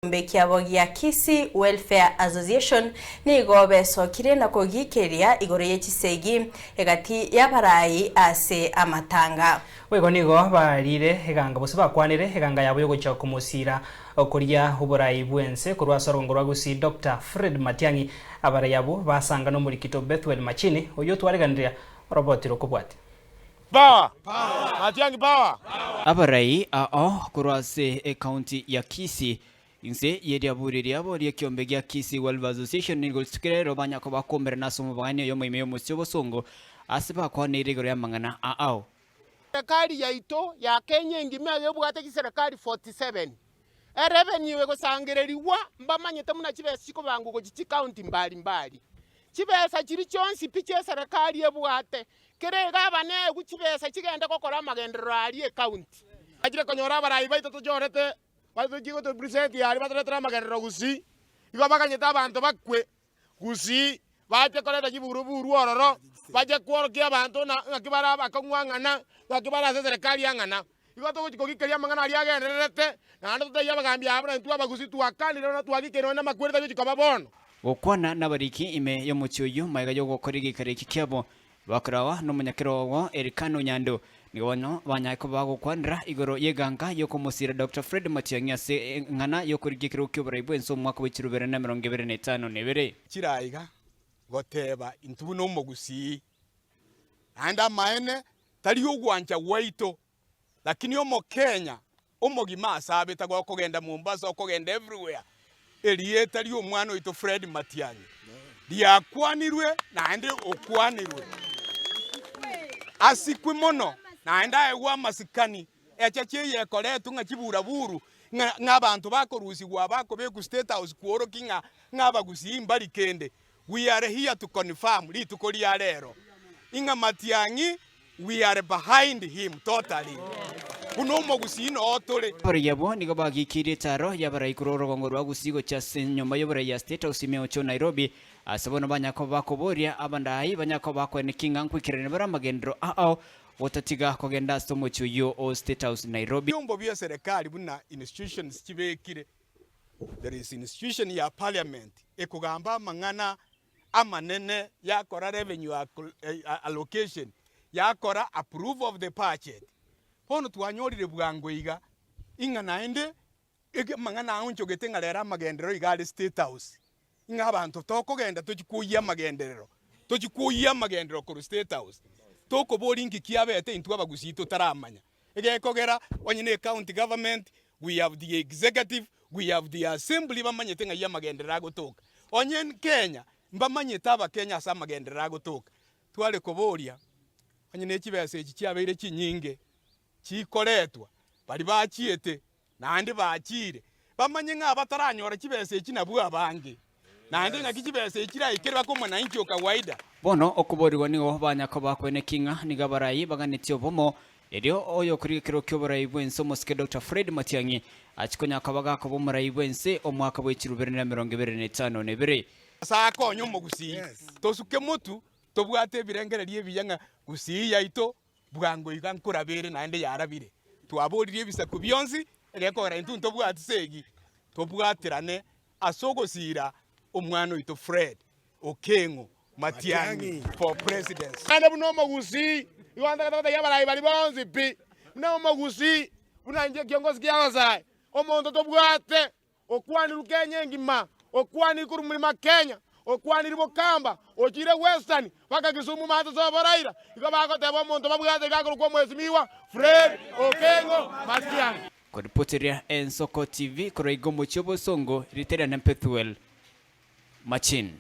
Ekeombe kiabo gia Kisii Welfare Association nigo besokire na kogikeria igoro ye chisegi egati y'abarai ase amatanga. Boigo nigo barire eganga gose bakwanire eganga yabo y'ogochia komosiira okoria oborai bw'ense korwa ase orogongo rwa Gusii Doctor Fred Matiang'i. Abarai abwo basanga nomorikito Bethuel Machini oyio otwareganirie oroboti rokobwatia. Power! Matiang'i power! Abarai ao korwa ase ecounty ya Kisii inse yeriaburi riabo ri'ekiombe gia Kisii Welfare Association nigo rituko rero banya koba koumerana ase omobani oyomo ime y'omochie obosongo ase bakwaneire igoro y'amang'ana ao. Serikali yaito ya Kenya engima eye ebwate chiserikali 47. Erevenue egosangererigwa mbamanyete buna chibesa chikobangwa gochia chicounty mbali mbali. Chibesa chiria chionsi pi chieserikali ebwate Kera egabana eegwe chibesa chigende gokora amagenderero aria ecounty. Achire konyora abarai baito tochorete batochie gotorepresent aria batoretere amagenderero gusii, igo baganyete abanto bakwe gusii bache koreta chiburuburu ororo, bache kworokia abanto ng'a ng'aki bare abakong'u ang'ana, ng'aki bare ase eserekari ang'ana. Igo togochia kogikeria amang'ana aria agendererete, naende totebie abagambi aba buna intwe abagusii twakanire na twagikeire nonya namakweri tagochia koba bono. Gokwana nabariki ime y'omochie oyio magega y'ogokora egeikaro eki kiabo, Bakorawa nomonyakerogo Elikana Onyando, nigo bono banyare koba bagokwanera igoro y'eganga y'okomosiira Doctor Fred Matiang'i ase eng'ana y'okorigia ekerogo ki'oborai bw'ense omwaka bwe chirubere na emerongo ebere na etano na ebere. Chiraiga goteba intwe buna omogusii, naende amaene tari ogwancha gwaito, lakini omokenya omogima ase abete gokogenda Mombasa okogenda everywhere, erieta ri'omwana oito Fred Matiang'i riakwanirwe naende okwanirwe, asikwe mono naende aegwe amasikani. Echeche eye ekoretwe ng'a chiburaburu ng'a ng'a abanto bakorusigwa bakobekwa State House kworokia ng'a ng'a abagusii mbari kende. We are here to confirm rituko ria rero ing'a Matiang'i We are behind him totally. Buna omogusii noo tore. Abarai abwo nigo bagikirie etaaro y'abarai korwa orogongo rwa Gusii gochia ase enyomba y'oborai ya State House ime Ocho Nairobi, ase bono banyare koba bakoboria abandai banyare koba bakoenekia ng'a nkoikerania bare amagenderero ao gotatiga kogenda ase omochie oyio o State House Nairobi. Ebiombo bie serikali buna institutions chibekire, there is institution ya parliament ekogamba amang'ana amanene yakora revenue allocation, yakora approve of the budget. Bono twanyorire bwango iga, ing'a naende amang'ana aonchogete ng'a rero amagenderero iga are state house, ing'a abanto tokogenda tochie kwoyia amagenderero, tochie kwoyia amagenderero korwa state house, tokoboria inki kiabete intwe abagusii totaramanya. Egekogera onye ne county government, we have the executive, we have the assembly bamanyete ng'ai amagenderero agotoka. Onye Kenya, mbamanyete abakenya ase amagenderero agotoka. Tware koboria, onye ne chibesa echi chiabeire chinyinge, chikoretwa, baria bachiete, naende bachiire, bamanye ng'a abataranyora chibesa echi nabwo abange, naende ng'aki chibesa echi chiraikere baka omwananchi o kawaida. Bono okoborigwa nigo banya koba kweneki ng'a nigo abarai baganetie obomo, erio oyokorigia ekerogo ki'oborai bw'ense omosike Doctor Fred Matiang'i achie konya koba gakoba omorai bw'ense omwaka bwe chirubere na emerongo ebere na etano na ebere. Nyasae akonye omogusii tosuke motu tobwate ebirengererio ebiya ng'a gusii yaito Bwango iga nkorabere naende yarabire. Twaboririe ebisaku bionsi, egekogera intwe ntobwati segi, tobwaterane ase ogosiira omwana oito Fred Okeng'o Matiang'i for presidency. Naende buna omogusii, igo ntagete gotebia abarai baria bonsi pi, buna omogusii, buna inche ekiongosi kia abasae, omonto tobwate Okwanirwe Kenya engima, okwanirwe korwa mlima Kenya, okwanirwe Bokamba, ochire Western, mpaka Kisumu maate sobo Raila, igo bagoteba omonto babwate iga akorokwa omwesimigwa Fred Okengo Matiang'i. Koripoteria Ensoko TV korwa iga omochie obosongo, Riteria na Pethuel Machin.